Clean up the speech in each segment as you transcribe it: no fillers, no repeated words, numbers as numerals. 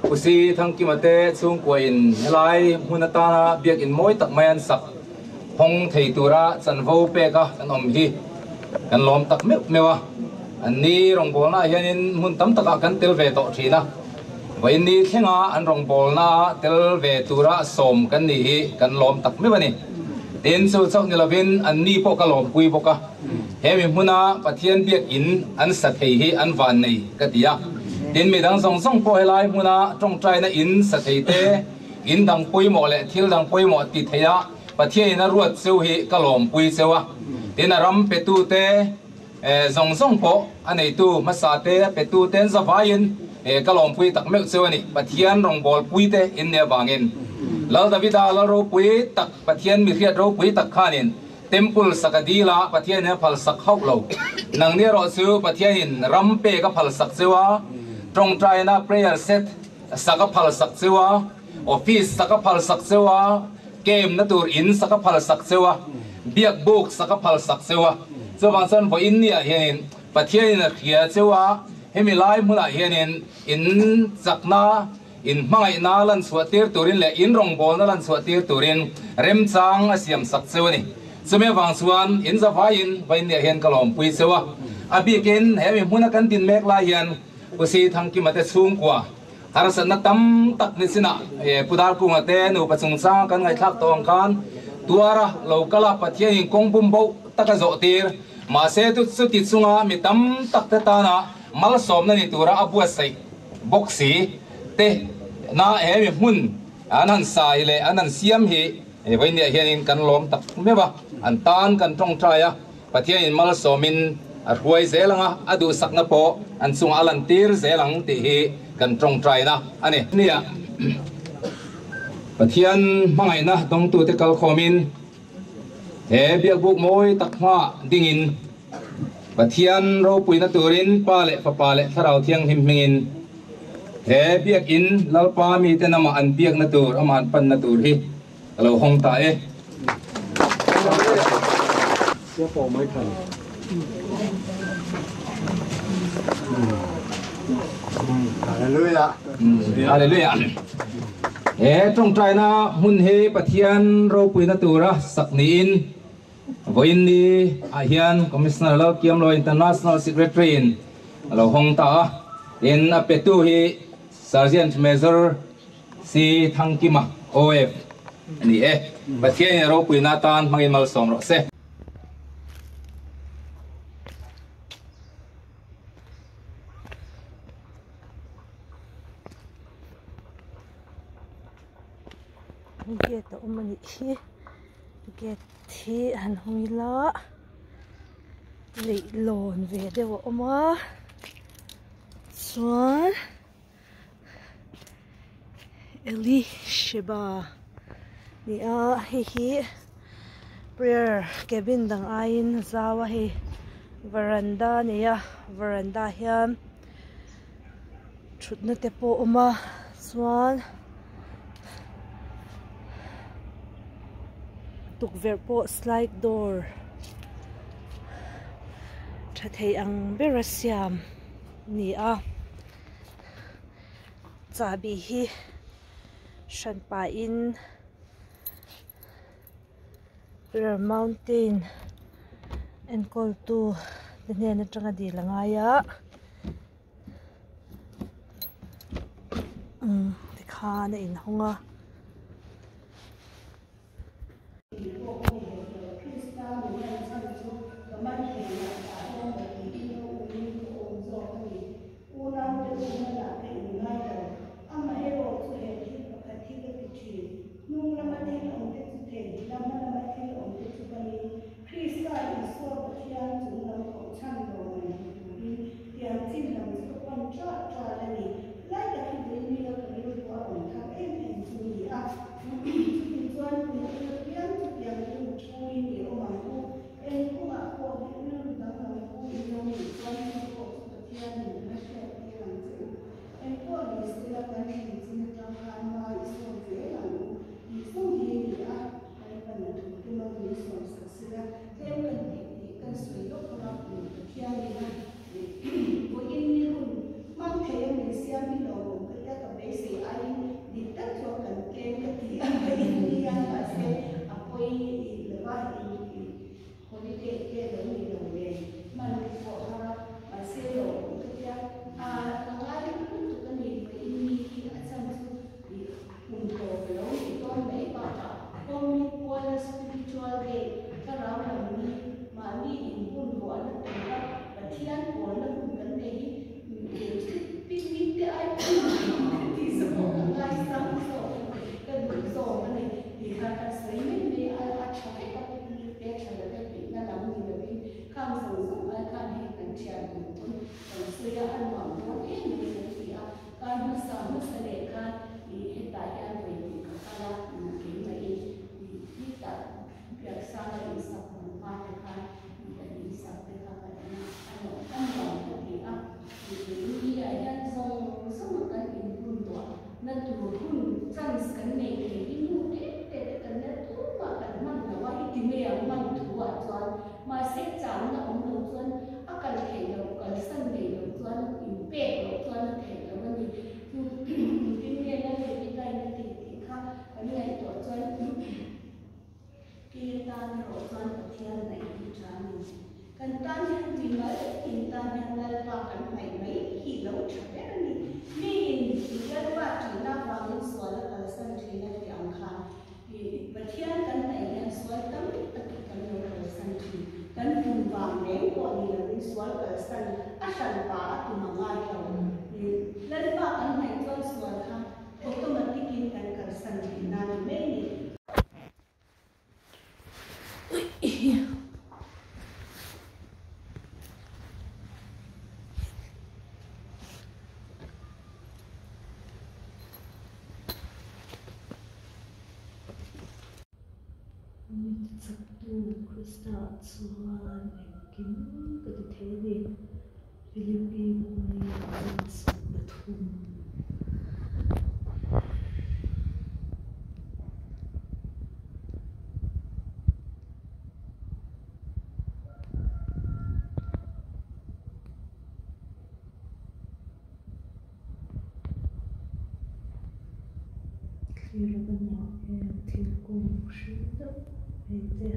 Pusi Thangkima te chhungkua in helai hmun atana biakin mawi tak mai an sak hawng thei tura chanvo peka kan awm hi kan lawm tak meuh meuh a. An ni rawngbawlnaah hianin hmun tam takah kan tel ve tawh thin a, vawiin thlenga an rawngbawlna tel ve tura sawm kan nih hi kan lawm tak meuh a ni. Tin, chu chauh ni lovin an ni pawh ka lawmpui bawk a. He mi hmuna Pathian biakin an sa thei hi an van nei ka ti a. Tin, mi dang zawng zawng pawh helai hmuna tawngtaina in sa thei te, in dang pawimawh leh thil dang pawimawh ti theia Pathianin a ruat cheu hi ka lawmpui cheu a. Tin, a ram petute zawng zawng pawh a neitu hmasa te, a petute an zavaiin ka lawmpui tak meuh cheu a ni. Pathian rawngbawlpui te in nih avangin Lal Davida lal ropui tak, Pathian mihriat ropui tak khanin Temple sak a dil a, Pathianin a phalsak hauh lo. Nangni erawh chu Pathianin ram pek a phalsak cheu a, tawngtaina, prayer set, sak a phalsak cheu a, office sak a phalsak cheu a, camp na tur in sak a phalsak cheu a, biak buk sak a phalsak cheu a. Chuvang chuan vawiin niah hianin Pathianin a hria cheu a, hemi lai hmunah hianin in chakna, In hmangaihna lan chhuah tir turin leh in rawngbawlna lan chhuah tir turin remchang a siam sak cheu a ni. Chumi avang chuan in zavaiin vainniah hian ka lawmpui cheu a. A bikin he mi hmuna kan din mek lai hian Pu Si Thangkima te chhungkua harsatna tam tak ni chinah Pu Darkunga te nupa chungchanga kan ngaihthlak tawh ang khan tuara lo kal a Pathianin kawng bum boh taka zawh tir mahse chuti chunga mi tam tak te tana malsawmna ni tura a buatsaih bawk si te na he mi hmun an han sai leh an han siam hi vawinia hianin kan lawm tak meuh a, an tan kan tawngtai a, Pathianin malsawmin a hruai zel ang a, a duhsakna pawh an chungah a lantir zel ang tih hi kan tawngtaina a ni. Nia, Pathian hmangaihna dawngtute kalkhawmin he biakbuk mawi tak hma dingin, Pathian ropuina turin Pa leh Fapa leh Thlarau Thianghlim hmingin he biakin Lalpa miten amah an biakna tur, amah an panna tur hi ka lo hawng ta e. Hallelujah. He tawngtaina hmun hi Pathian ropuina tura sak niin Vawiin ni ah hian Commissioner Lalkiamlo International Secretary in a lo hawng ta a, tin a petu hi Sergeant Major C Thangkima, OF, a ni e. Pathian in a ropuina atan hmangin malsawm rawh se. Gate a awm a nih hi gate hi han hawng ila leihlawn ve deuh a awm a chuan Elisheba ni a hei hi prayer cabin dang aiin a zau a hei varanda a nei a varanda hian Thutna te pawh a awm a chuan tukverh pawh slide door tha thei ang ber a siam a ni a chahbi hi hran pahin Prayer Mountain enkawltu te hnen atanga dil a ngai a. Umm tikhan a inhawng a. Tiang chin lam chu ka pan ṭah ṭah a ni. Lai tak hi vawi mila ka rilru a rawn thar em em chu a ni a. Chutih chuan kum thil apiang chu tiang rilru phuin i awm ang u. Eng kawngah pawh hi rilru danglam phu in lo nih chuan chu pawh chu Pathianin a la hriat tir ang che u. Eng pawh ni sela kan thlen chin atang khan hma i sawn zel ang u tih fo hi a ni a, kan pan a thu. mai ang man thu ah chuan mahse changna awm lo chuan a kal theih loh kalsan neih loh chuan in pek loh chuan a theih loh a ni. Chu engtin nge Lal Davida in a tih tih kha kan ngaihtuah chuan Kei atan erawh chuan Pathian hnaih hi tha a ni. Kan tan hian mimal in tan hian Lalpa kan hnaih mai hi lo tha ber a ni. Miin Lalpa ṭihna avangin sual a kalsan ṭhin a tih ang khan Pathian kan hnaih hian sual tam tak hi kan lo kalsan ṭhin. Kan tum vang reng pawh ni lovin sual kalsan a hranpa a tum a ngai lo. Lalpa kan hnaih chuan sual kha automatic in kan kalsan ṭhin a ni mai a ni. Chaktu Krista chuan engkim ka ti thei a ni. Philippi bawngni 3. Thlir a va nuam em thingkung hring deuh mai te.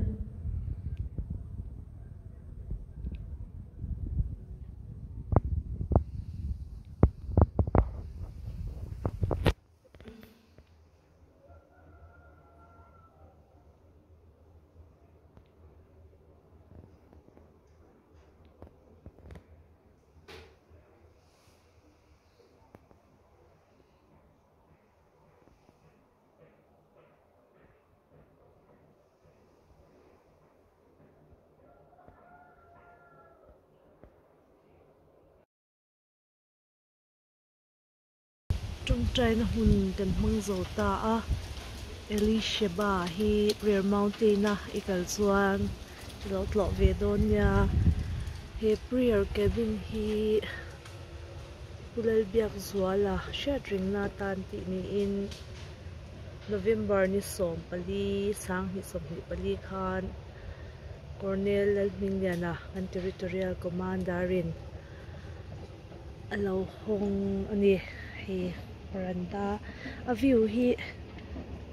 Tawngtaina hun kan hmang zo ta a, Elisheba hi Prayer Mountain a i kal chuan i lo tlawh ve dawn nia, he prayer cabin hi Pu Lalbiakzuala hriat ringna atan tih niin November ni 14 2024 khan Colonel Lalhmingliana kan Territorial Commander in a lo hawng a ni hei veranda a view hi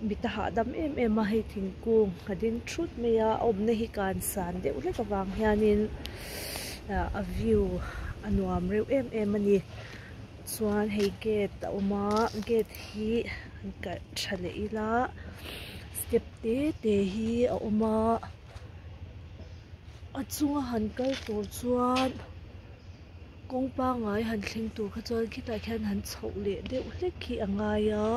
mit a hahdam em em a hei thingkung a ding thut mai a a awmna hi kan san deuh hlek avang hianin a view a nuam reuh em em a ni chuan hei gate a awm a gate hi an kalh tha leh ila step te te hi a awm a a chunga han kal tur chuan kawng pangngai han thleng tur kha chuan khitah khian han chhoh leh deuh hlek hi a ngai a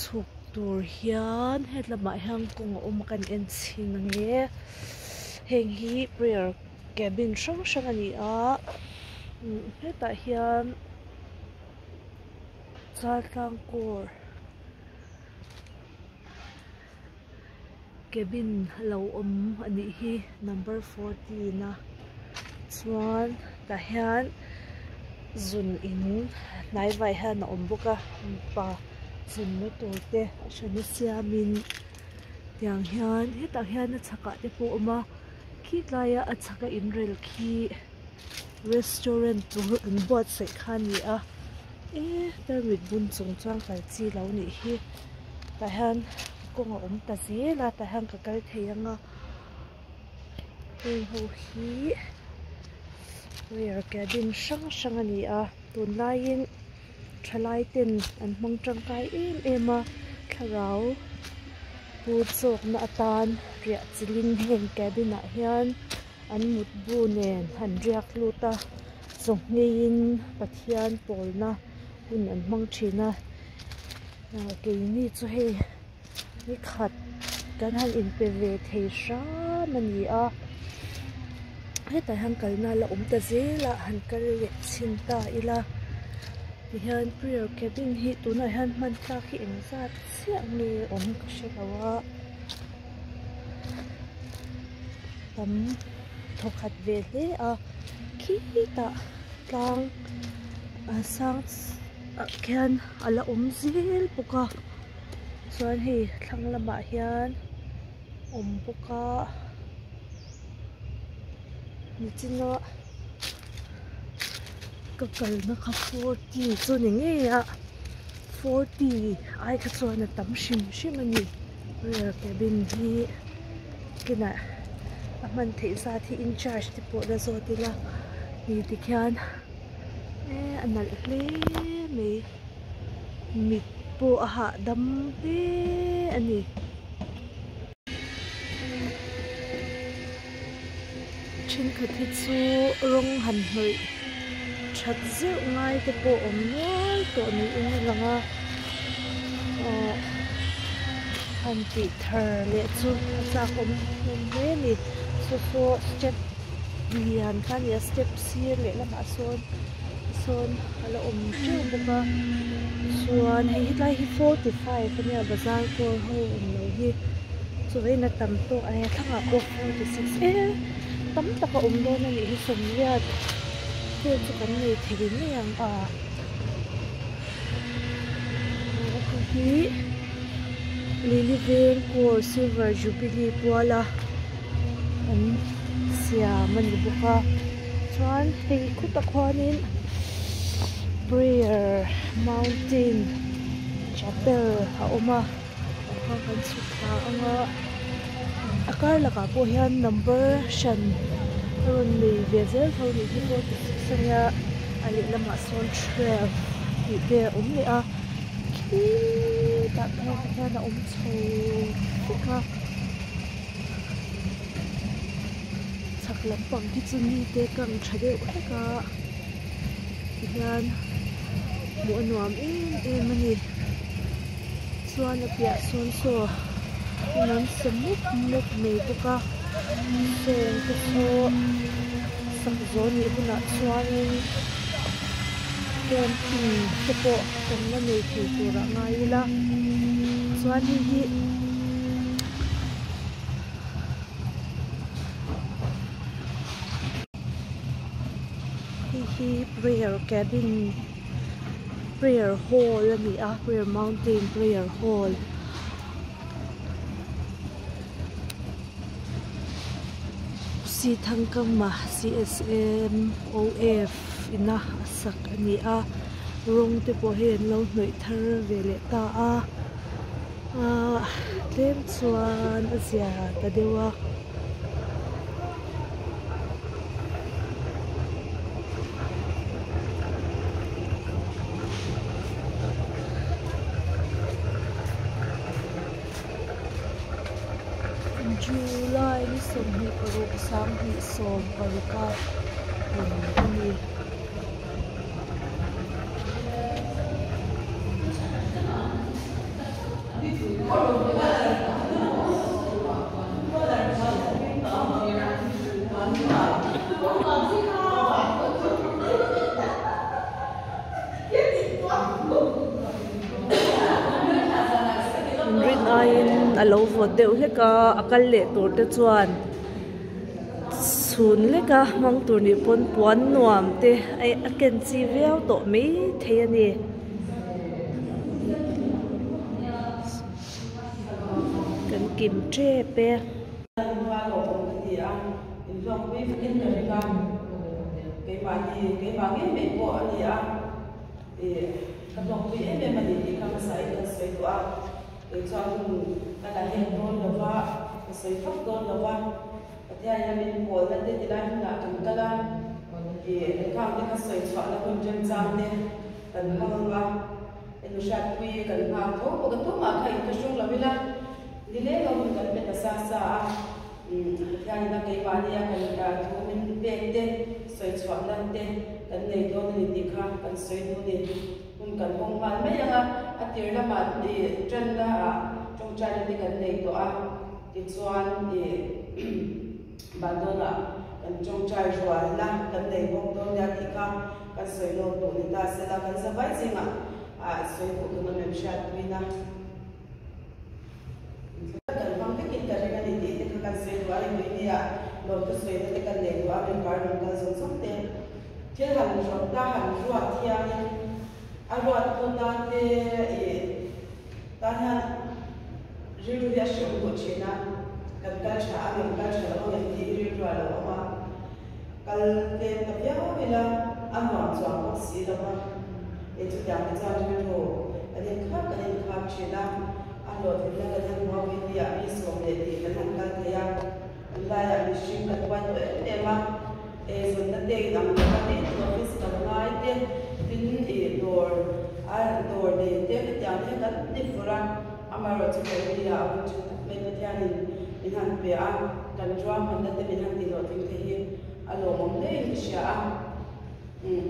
chhuk tur hian hetlamah hian kawng a awm a kan en chhin ang e heng hi prayer cabin hrang hrang a ni a hetah hian chaltlang kawr. Cabin a lo awm a nih hi number 14 a chuan tah hian zun in hnai vai hian a awm bawk a mipa zun na tur te a hran a siam in tiang hian hetah hian a chhak ah te pawh a awm a khi tlai a a chhak a in rel khi restaurant tur an buatsaih kha a ni a e tarmit bun chung chuan kal chi lo nih hi tah hian kawng a awm ta zel a tah hian ka kal thei ang a heng ho hi prayer cabin hrang hrang a ni a tunlaiin thalai ten an hmang tangkai em em a thlarau pu chawkna atan riah chilhin heng cabin ah hian. An mutbu nen an riak lut a, chawhngeiin Pathian pawlna hun an hmang thin a, keini chu hei ni khat kan han inpe ve thei hram a ni a, hetah hian kalna la awm ta zel a, han kal leh chhin ta ila tihian prayer cabin hi tunah hian hman tlak hi engzat chiah nge awm ka hre lo a. Tam thawkhat ve hle a khitah tlang a sang ah khian a la awm zel bawk a chuan hei thlang lamah hian. awm bawk a nichina ka kalna kha forty chu ni ngei a forty ai kha chuan a tam hrim hrim a ni prayer cabin hi kinah a hman theih zat hi incharge te pawh la zawt ila ni tikhian eh a nalh hle mai mit pawh a hahdam hle a ni. Thenkhat hi chu rawng han hnawih that zeuh ngai te pawh awm nual tawh niin a lang a aw han tih thar leh chu a chak awm hlawm hle a ni saw saw step lian kha a ni a step sir leh lamah sawn sawn a la awm teuh bawk a chuan hei hetlai hi 45 ania bazar kawr ho awm lo hi chawei na tam tawk a thlangah pawh 46 e tam tak a awm dawn a nih hi sawmriat vel chu kan nei thei mai ang a hei hi lily veng kawr silver jubilee puala an siam a ni bawk a chuan hei khutah khuanin prayer mountain chapel a awm a tah khan kan chhuk thla ang a a kar lakah pawh hian number hran a rawn nei ve zel tho a nih hi 46 ania a lehlamah sawn 12 tih te a awm leh a khitah phei hian a awm chho vek a. Chhak lampang hi chu mite kang tha deuh hlek a tihian hmuh a nuam em em a ni chuan a piah sawn saw in an sa mup mup mai bawk a sawng te saw sak zawh a nih hunah chuanin camping te pawh kan la nei thei turah ngai ila chuan hei hi. Hei hi prayer cabin prayer hall a ni a prayer mountain prayer hall Sithangkama C_S_M_O_F ina a sak a ni a rawng te pawh hei an lo hnawih thar ve leh ta a. Ahh tlem chuan a zia ta deuh a. July ni 26 2016 a hun a ni. Rin aiin a lo vawt deuh hlek a a kal leh tur te chuan chhun leka hmang tur nih pawn puan nuam te a ken chi viau tawh maithei a ni. Kan kim tep e. Kei chuan hun ka la hek dawn lo va, ka sawi fak dawn lo va, Pathianin a min pawlna te tilai hunah kan kal a, ih engkhang te kha sawi chhuahna hun remchang te kan hmang a, enu hriatpui kan nghak tho bawk a, tumah kha in thlahrung lo ila, nileng a hun kan pe ta sa sa a, Pathianin a keimahni a kan thu min pek te sawi chhuahna te kan nei dawn a ni tih kha kan sawi duh a ni. Hun kan hawng nghal mai ang a, a tir lamah ih tanna ah tawngtaina te kan nei tawh a, tichuan ih Bandawnah kan tawngtai rualna kan nei bawk dawn nia tih kha kan sawi lawk duh ni ta sela, kan zavai zingah ah sawi duh kan awm em hriatpuina. Kan hmang vekin ka ring a ni tih te kha kan sawi duh a, Rinpuinia lawmthu sawina te kan nei duh a, member rawn kal zawng zawng te thil han rawtna han ruat hianin a ruat huna te ih tan hian rilru hi a hreawm duh thin a. Kan kal tha a ngem kal tha lo a ngem tih hi rilru a lo awm a, kal tlem ta viau ila a nuam chuang bawk si lo va, e chutiang te chuan rilru kan inkhak kan inkhak thin a, a hlawhtlinna kan han hmuh a vei ah mi 12 kan han kal thei a, kan laiah mihring kan buai tawh em em a, eizawnna te in ang lo a, tin office kal ngai te, tin ih dawr a dawr nei te hetiang te kan ni fur a. Amaherawhchu Galilee-ah a hun tha tak mai Pathianin min han pe a, kan ruahmanna te min han tihlawhtling thei hi a lawmawm hlein ka hria a. Umm,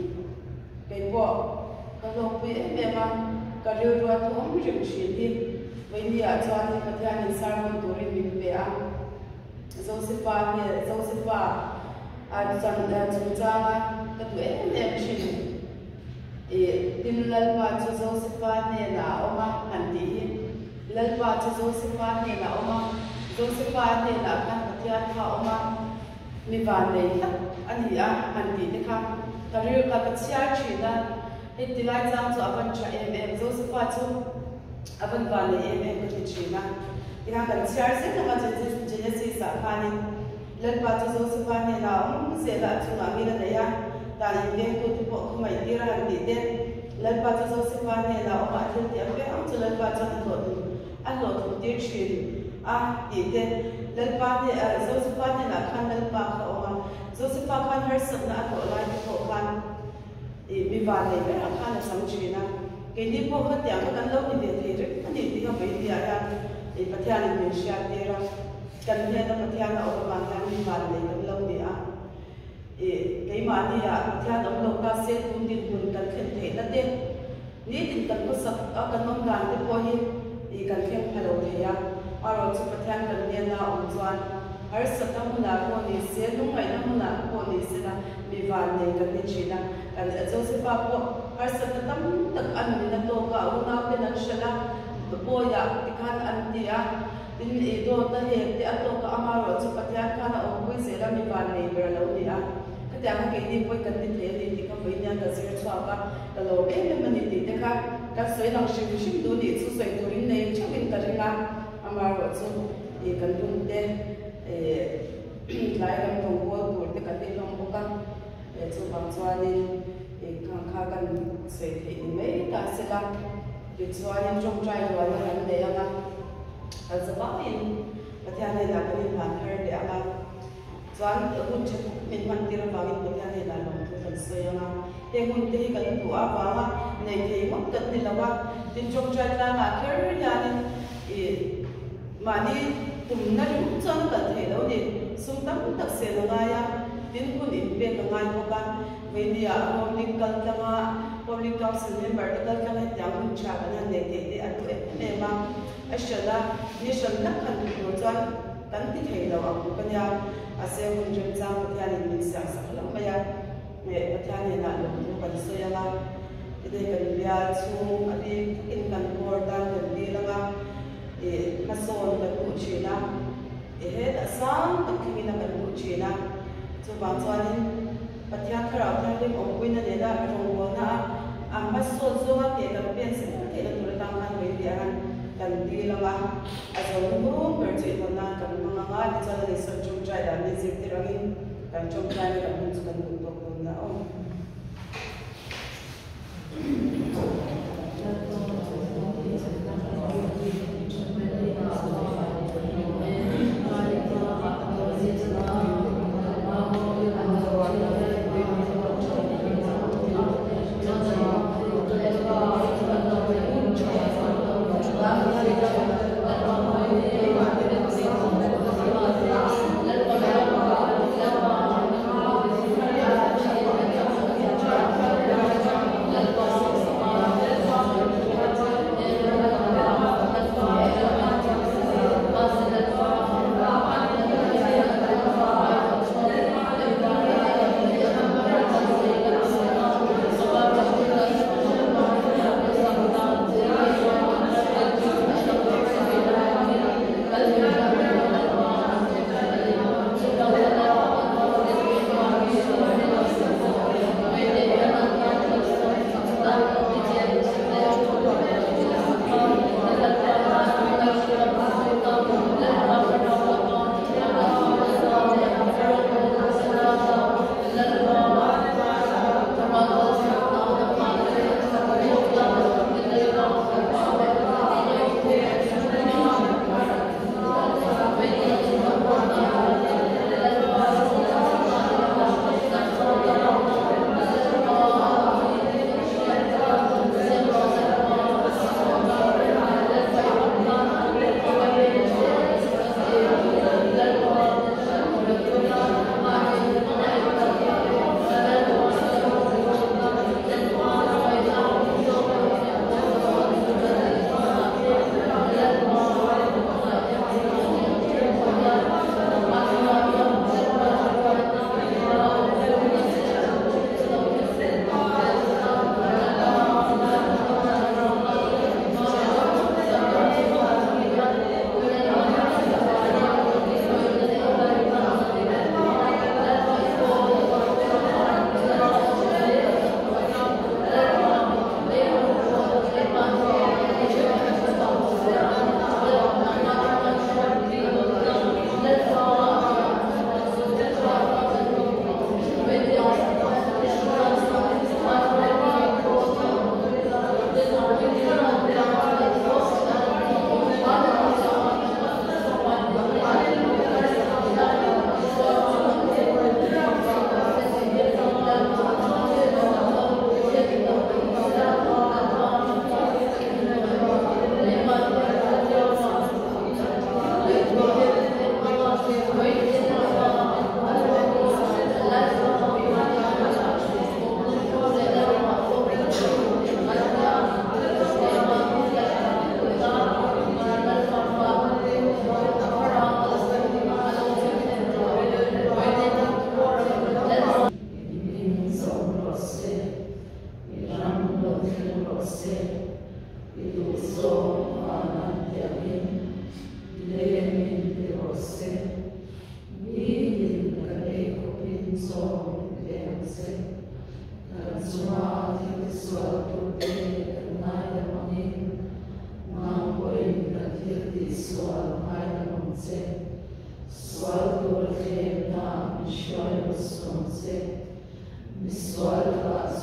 kei pawh ka hlawkpui em em a, ka rilrua thawm reng thin hi Vawinia chuan hi Pathianin sermon turin min pe a. Josefa hne Josefa a chan chungchanga ka duh em em thin. Ih, tin Lalpa chu Josefa hnenah a awm a, han tih hi. Lalpa chu Josefa hnenah a awm a, Josefa hnenah khan Pathian kha a awm a, mi vannei tak a ni a, han tih te kha ka ril ka ka chhiar thin a. Hei tilai chang chu a van tha em em, Josefa chu a van vannei em em ka ti thin a. Tikhan kan chhiar zet ang a Genesis-ah khanin. Lalpa chu Josefa hnenah a awm zel a, a chungah ngil a nei a, dan invengtute pawh khawngaih tir a han tih te. Lalpa chu Josefa hnenah a awm a, a thil tih apiang ang chu Lalpa chuan a hlawhtlin a hlawhtlin tir thin a tih te. Lalpa hne Josefa hnenah khan Lalpa kha a awm a, Josefa khan harsatna a tawh lai te pawh khan ih mi van nei berah khan a chang thin a, keini pawh kha tiang kha kan lo ni ve thei reng a ni tih kha vawiin ah hian ih Pathianin min hriat tir a. Kan hnena Pathian a awm avang hian mi van nei kan lo ni a. Ih, keimahni ah Pathian awm lo ta se tun dinhmun kan thlen theihna te, nitin kan khawsak a kan awm dan te pawh hi ih kan thleng pha lo thei a. Amaherawh chu Pathian kan hnena a awm chuan harsatna hmunah pawh ni se, lungngaihna hmunah pawh ni se la mi van nei kan ni thin a. Kan Josepha pawh harsatna tam tak a nunna tawk a, a unauten an hralh a, bawiah tikhan an ti a. Tin, i dawt a hek te a tawk a, amaherawh chu Pathian khan a awmpui zel a, mi van nei ber a lo ni a. Khatiang a keini pawi kan ti thei a ni tih kha vawiin hian ka zir chhuak a, ka lawm em em a ni tih te kha kan sawi lang hrim hrim duh nih chu sawi turin nei theuhin ka ring a, amaherawh chu i kan hun te tlai lam rawngbawl tur te kan ni hlawm bawk a, chuvang chuanin i khang kha kan sawi theih ni mai ta sela, tichuanin tawngtai rualna kan nei ang a. Kan zavaiin Pathian hnenah kan inhlan thar leh ang a, chuan hun tha tak min hman tir avangin Pathian hnenah lawmthu kan sawi ang a. Heng hun te hi kan duh avanga nei thei ngawt kan ni lo a, tin tawngtai tlangah kher hianin ih mahni tumna ringawt chuan a kal theih lo ni, sum tam tak sel a ngai a, tin hun inpek a ngai bawk a. Veinia Home League kal tlanga Home League Council member te kal tlanga hetiang hun tha kan han nei theih te an duh em em a, a hran a, ni hran tak han ti tur chuan kan ti thei lo ang bawk a nia, mahse hun remchang Pathianin min siam sak hlauh mai a, hmeh Pathian hnenah lawmthu kan sawi ang a, tinei kan bial chhung a bik takin kan board a kan dil ang a, ih hmasawn kan duh thin a, i hetah sang tak thlengin a kan duh thin a, chuvang chuanin. Pathian Thlarau Thianghlim awmpuina nena rawngbawlna a a hmasawn zawnga hneh kan pen zel theihna tur atang khan Meitei han kan dil ang a, a zo hnuhnung ber chu inhawn nan kan hmang ang a, tichuan ani sawn tawngtai dan ni zirtir angin kan tawngtaina kan hun chu kan duh tawk dawn nia aw.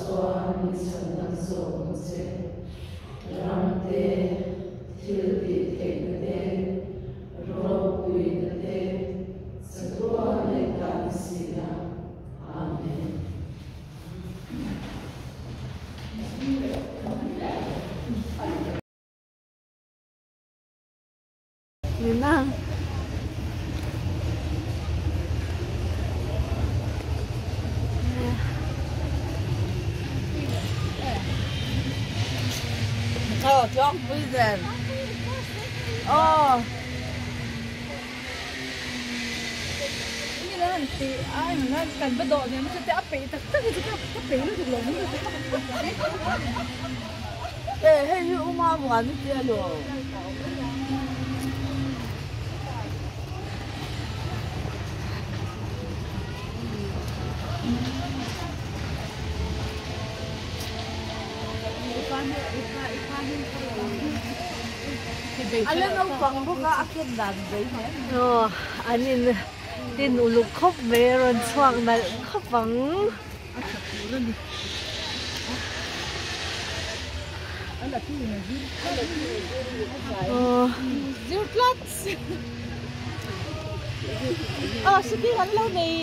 chuan i chhandam zawk ang che. Ram te, thil tih theihna te, ropuina te, chatuan leh ta ni si a. Amen. Ninang. Oh, John Wizard. Oh. Eh, hei hi uma muan ni tia lo. A la naupang bawk a, a ken dan zei hle mai. Aw, an in tin uluk khawp mai a rawn chhuak nalh khawp ang. A tha tur a ni. A la tu in a zir tlat. Aw. Zir tlat. Aw, sitting an lo nei.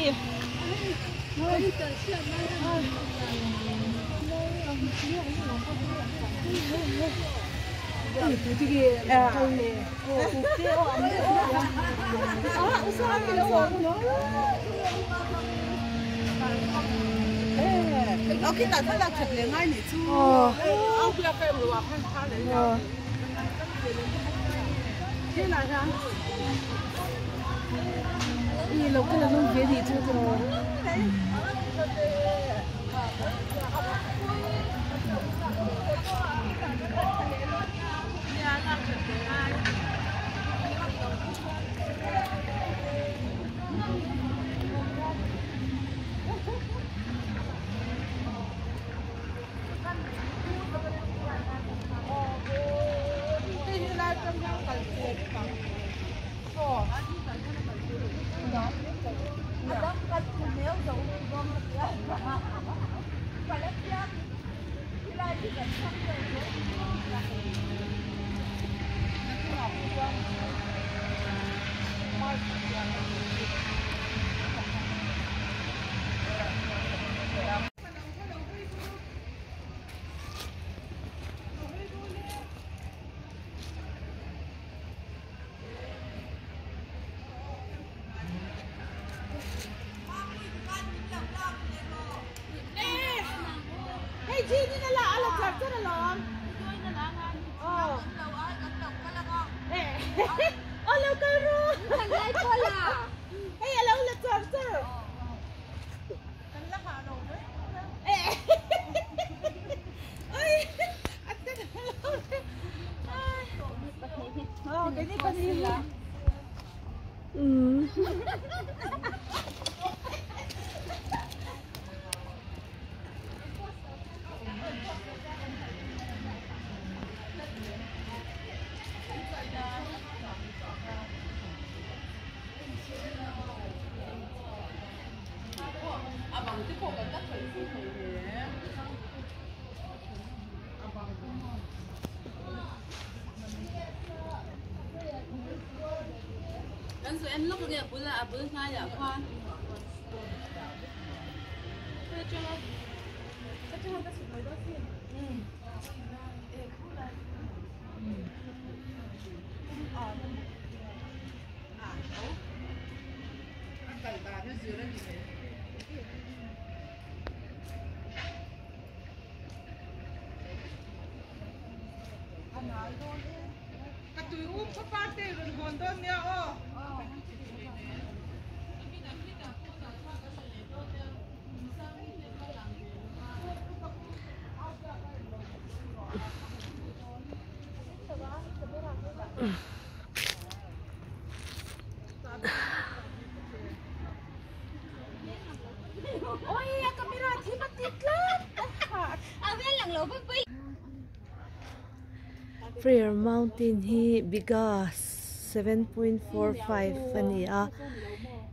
Prayer Mountain hi biga 7.45 a ni a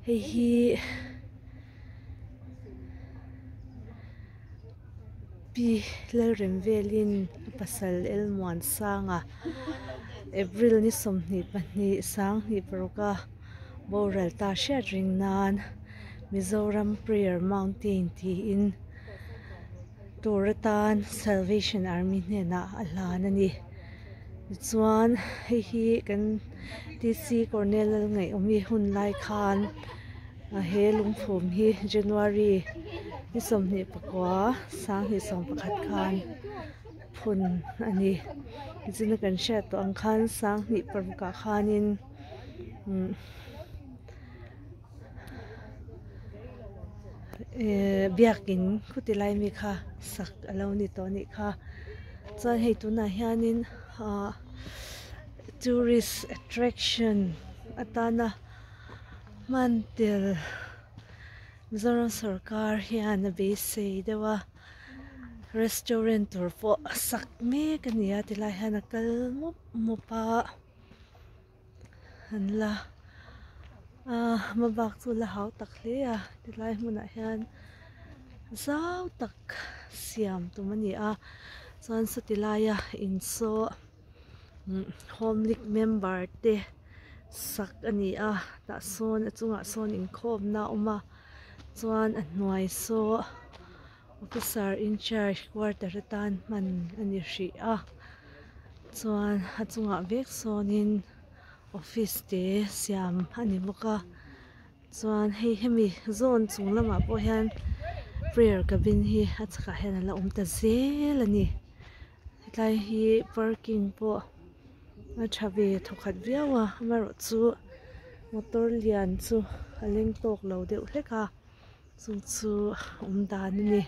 hei hi. Pi Lalremvelin a pasal Elmuansanga April ni 22 2006 a boral ta hriat ring nan Mizoram Prayer Mountain tiin tur atan Salvation Army hnenah a hlan a ni. Tichuan hei hi kan TC Cornel Lalngaihawmi hun lai khan he lungphum hi January ni 29 2011 khan phun a ni. Nichina kan hriat tawh ang khan 2006 ah khanin umm ehh biakin khuti lai mi kha sak a lo ni tawh a nih kha chuan hei tunah hianin ahh tourist attraction atana hman tel Mizoram sawrkar hian a beisei deuh a restaurant tur pawh a sak mek a ni a tilai hian a kal mup mup a. An la a hmabak chu la hau tak hle a tilai hmunah hian zau tak siam tum a ni a chuan sawti laia in saw home league member te sak a ni a tah sawn a chungah sawn inkhawmna a awm a chuan a hnuai saw officer incharge quarter atan hman a ni hrih a chuan a chungah vek sawnin office te siam a ni bawk a chuan hei hemi zawn chung lamah pawh hian prayer cabin hi a chhakah hian a la awm ta zel a ni hetlai hi parking pawh a tha ve thawkhat viau a amaherawhchu motor lian chu a leng tawk lo deuh hlek a. Chu chu awm dan a ni.